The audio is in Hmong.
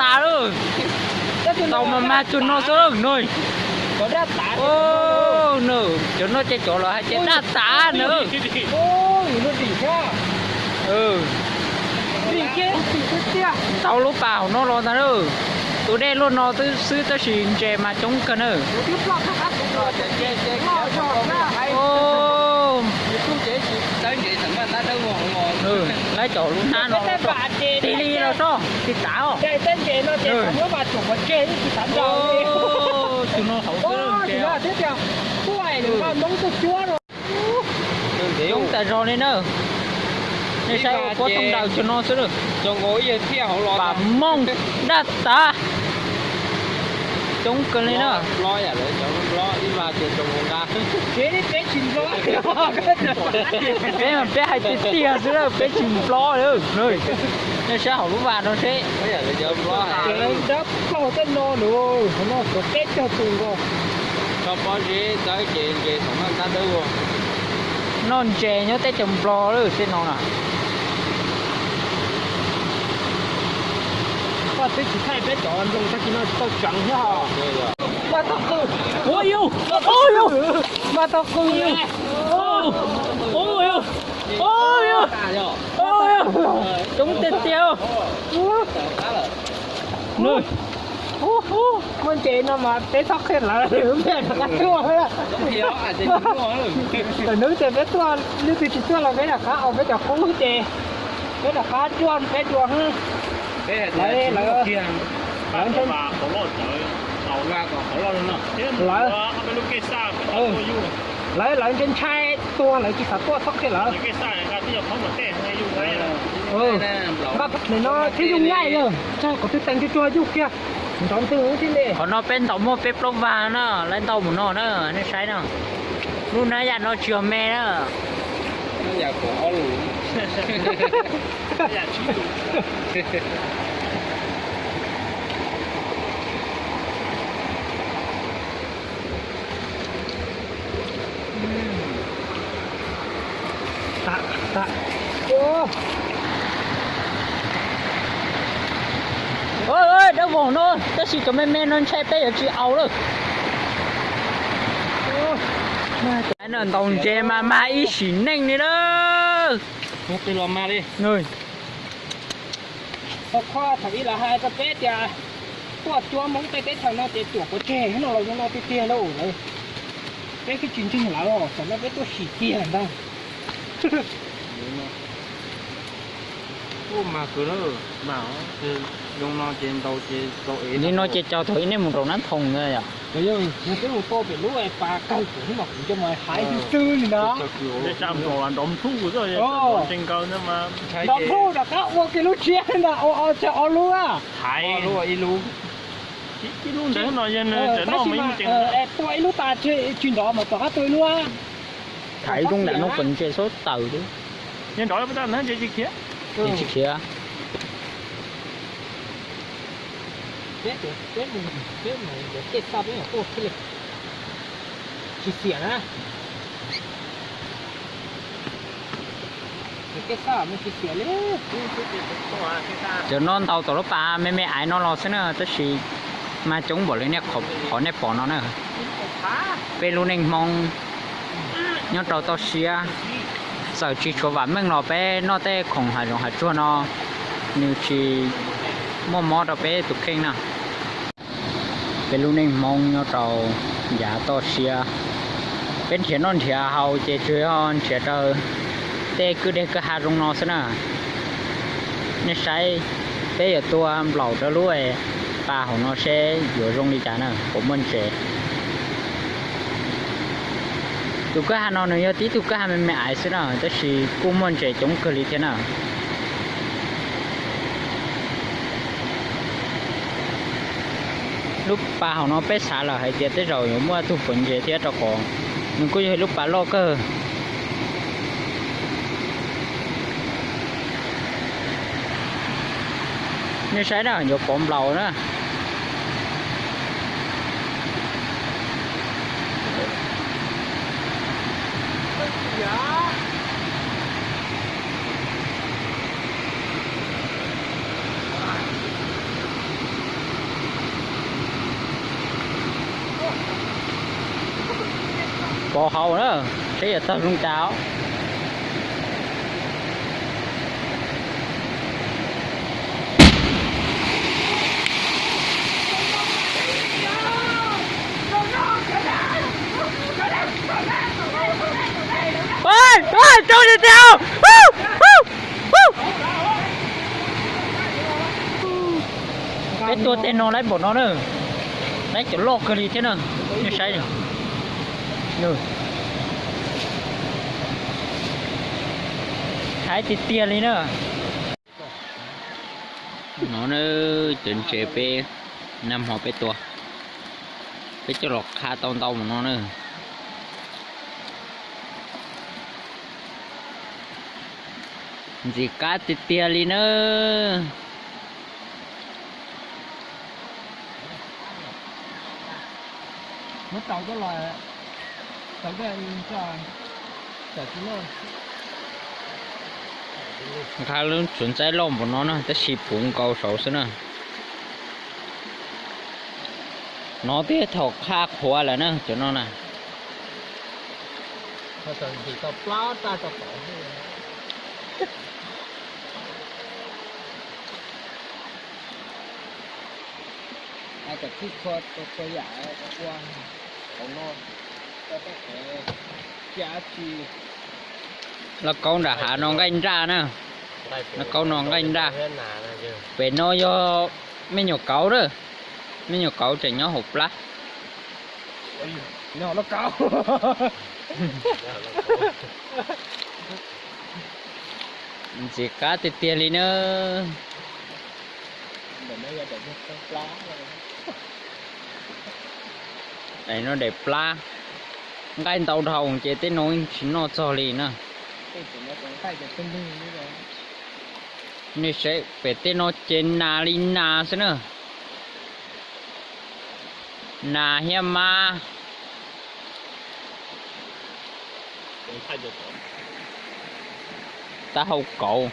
tas lawm. Tau mas mag cov no xwb no. Cov no ces cov lawv hais tias daj tas na. Ntau lub pas hauv no los ntag na. Tus dej luaj no xwb tab sis ntses mas coob kawg na. Lawv cov lub hnab no tig li los soj tig tas os. Tus no hauv xwb. Coob tas zog li na. Nej saib ua puab thooj daws cov no xwb. Pas mooj daj tas. Coob kawg li na. Peb mas peb hais tiag tiag xwb na, peb tsis nplob li. Nej saib hauv lub vas no seb. Noj ntses nyob teb chaws Nplog lawm tej no na. Koj twb tsis thaij peb cov nploos tag kis no tsis tau tseev thiab. Ua yus, ua yus, mas tau qw yus, ua yus, ua yus, coob tiag tiag. Muaj ntses no mas peb txhob qhia lawv, peb rov qab tuaj. Lawv nub tias peb tuaj, leej twg tsis tuaj los peb rov qab ua peb cov qub ces peb rov qab tuaj peb dua. Lawv, lawv, lawv, lawv ntshai ntshai tuag lawv tsis xav tuaj txhob qhia lawv. Nim no thiaj yug nqaij yog txog qhov twg teev tsuag tsuag yug kiag nrov ntwg thiaj li. Qhov no peb ntaus muaj peb plaub vag na, lawv ntaus mus no na, nej saib no. Lub nab yam no tsis yog me na. Dawb vog no tab sis cov me me no ntshai peb yuav tsis aus lawm. Ntaus ntses mas mag ib sim neej li lawm. Thaum ib lawv hais rau peb tias tuaj cuab Hmoob tej teb chaws no ces tuam pov tseg no los zoo no tiag tiag lauj. Peb twb tsis ntseeg lawv, tam no peb tuaj sim kiag ntag. Li no ces cog thaum ib nej mus rau Nab Thoom na yom. Peb mus tau pem lub pas kawg kuv mas kuv nco mas hais xwb xwb li na. Nrov nplhub rov qab ua kiag lub tshiab na, ua tsawg ob lub a. Ib lub ntawd no yog tab sis mas tua ib lub tas tsis nrov mas rov qab tua ib lub. Thaiv zoo nram no kom ntses xob tawm li. Yog nrov ntses tsis khiav. Tsis khiav. Peb mus, peb mus tej txaj peb mam tuaj thiaj li tsis xiam na. Cov no ntaus tom lub pas me me aiv no los xwb na, tab sis mas coob npaum li nej qhov nej pom no na. Peb lub neej Hmoob nyob rau toj siab, txawm tsis tshuav vam meej los peb noj tej khoom hav zoov hav tsuag no nws tsis muaj mob rau peb tus kheej na. Peb lub neej Hmoob nyob rau yav toj siab, peb nrhiav noj nrhiav haus ces tsuas yog nrhiav raws tej kwj deg kwj ha zoo no xwb na. Nej saib, peb yuav tua nplaum rau lub pas hauv no seb yuav zoo li cas na, puas muaj ntses. Tus kwj ha no nws yog tib tug kwj ha me me aiv xwb na, tab sis kuj muaj ntses coob kawg li thiab na. Lub pas hauv no peb xav lawm hais tias tej zaum yuav muaj tug pov ntses thiab rau qhov nws kuj yog ib lub pas loj kawg. Nej saib na, yuav pov nplaum na. Pov hauv na, seb yuav tawg zoo cas. Rau tiag tiag. Peb tuaj tej no laib npaum no na, laib cov loj kawg li thiab na, nej saib. Haib tiag tiag li na. No na, cov ntses peb nag hmo peb tua, peb coj los qha tau ntau mus no na. Ntxim qab tiag tiag li na. Nqa lub tsuav ntxaib loj npaum no na, tab sis puv nkaus saud xwb na. No twb thaum qha qhuav lawm na, cov no na. Lauj kaub nram hav no nqaij nraj na. Lauj kaub no nqaij nraj. Pem no yog me nyuam kauv na. Me nyuam kauv tseem nyob hauv plab. Ntxim qab tiag tiag li na. Daim no daim plab, nqaij ntau dhau ces tej no yeej tsis noj txog li na. Nej saib pem tej no ces nas li nas xwb na. Nas thiab mab. Taub hau kauv.